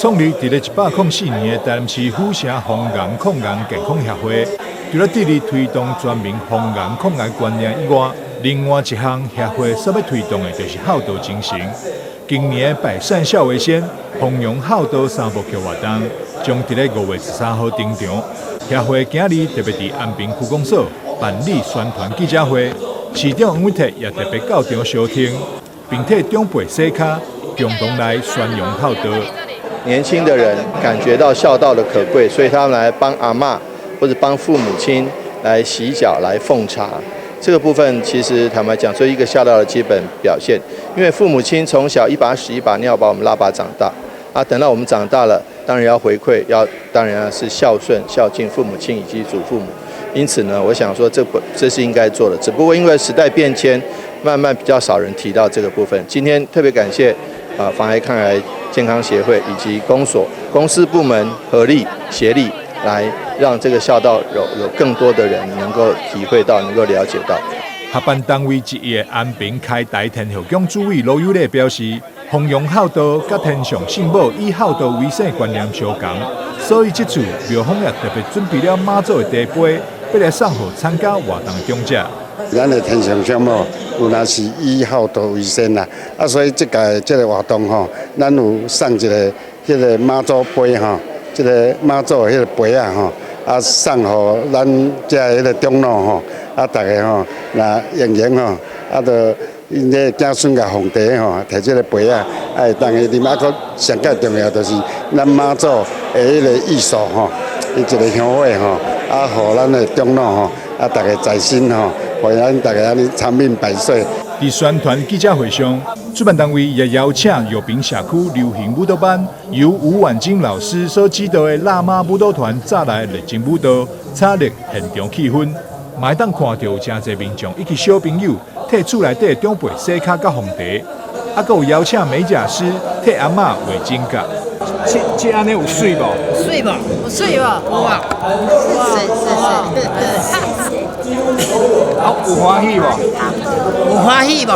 創立佇咧104年的台南市府城防癌抗癌健康協會，除了致力推動全民防癌抗癌觀念以外，另外一項協會所欲推動的就是孝道精神。今年的百善孝為先，弘揚孝道三部曲活動，將佇咧5月13號登場。協會今日特別佇安平區公所辦理宣傳記者會，市長黃偉哲也特別到場相挺，並替長輩洗跤，共同來宣揚孝道。年輕的人感覺到孝道的可貴，所以他們來幫阿嬤或者幫父母親來洗腳、來奉茶。這個部分其實坦白講，這一個孝道的基本表現。因為父母親從小一把屎一把尿把我們拉拔長大，啊，等到我們長大了，當然要回饋，要當然是孝順、孝敬父母親以及祖父母。因此呢，我想說這不這是應該做的，只不過因為時代變遷，慢慢比較少人提到這個部分。今天特別感謝啊，防癌抗癌健康協會以及公所、公私部門合力協力，來讓這個孝道有更多的人能夠體會到，能夠了解到。合辦單位之一的安平開台天后宮主委羅有禮表示，弘揚孝道佮天上聖母以孝道為先觀念相仝，所以這次廟方也特別準備了媽祖的茶杯，欲來送予參加活動的長者。咱的天上聖母有若是以孝道為先啦，啊，所以這屆這個活動吼，咱有送一個彼個媽祖杯吼，這個媽祖的彼個杯仔吼，啊，送予咱遮彼個長老吼，啊，逐家吼，若用用吼，啊，就𪜶這個子孫共奉茶吼，提這個杯仔，啊，會當去啉。啊，閣上蓋重要就是咱媽祖的彼個意思吼，伊一個香火吼，啊，予咱的長老吼，啊，逐家財神吼，予咱逐家按呢長命百歲。佇宣傳記者會上，主辦單位也邀請玉屏社區流行舞蹈班，由吳婉晶老師所指導的辣媽舞蹈團帶來熱情舞蹈，炒熱現場氣氛。嘛會當看著有誠濟民眾以及小朋友替厝內底長輩洗跤佮奉茶，啊，閣有邀請美甲師替阿嬤畫指甲。這這按呢有媠無？媠無？有媠無？有啊。是是是。啊，有歡喜無？有歡喜無？有。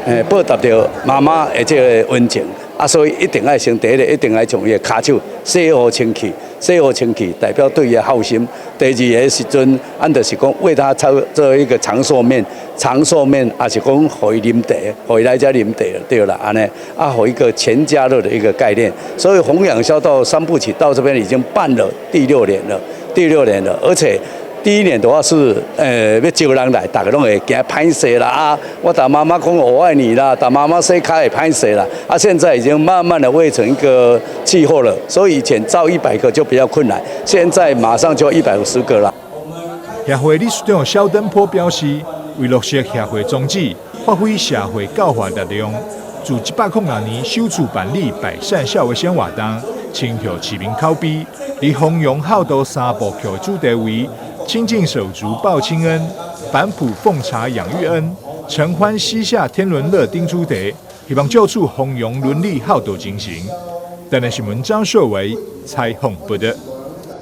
誒，報答著媽媽的這個恩情，啊，所以一定愛先第一個，一定愛將伊的跤手洗予清氣，洗予清氣，代表對伊的孝心。第二个時陣，咱就是講為他做做一個長壽麵，長壽麵也是講予伊啉茶，予伊來遮啉茶對啦，按呢，啊，予一個全家樂的一個概念。所以弘揚孝道三部曲到這邊已經辦了第六年了，第六年了，而且第一年的話是，欲招人來，逐家攏會驚歹勢啦啊！我共媽媽講我愛你啦，共媽媽洗跤會歹勢啦。啊，現在已經慢慢的蔚成一個氣候了，所以以前招100個就比較困難，現在馬上就150個了。協會理事長蕭登坡表示，為落實協會宗旨，發揮社會教化力量，自106年首次辦理百善孝為先活動，親像市民口碑，佇弘揚孝道三部曲的主題為親近手足報親恩，反哺奉茶養育恩，承歡膝下天倫樂等主題，希望藉此弘揚倫理孝道精神。台南新聞張碩維採訪報導。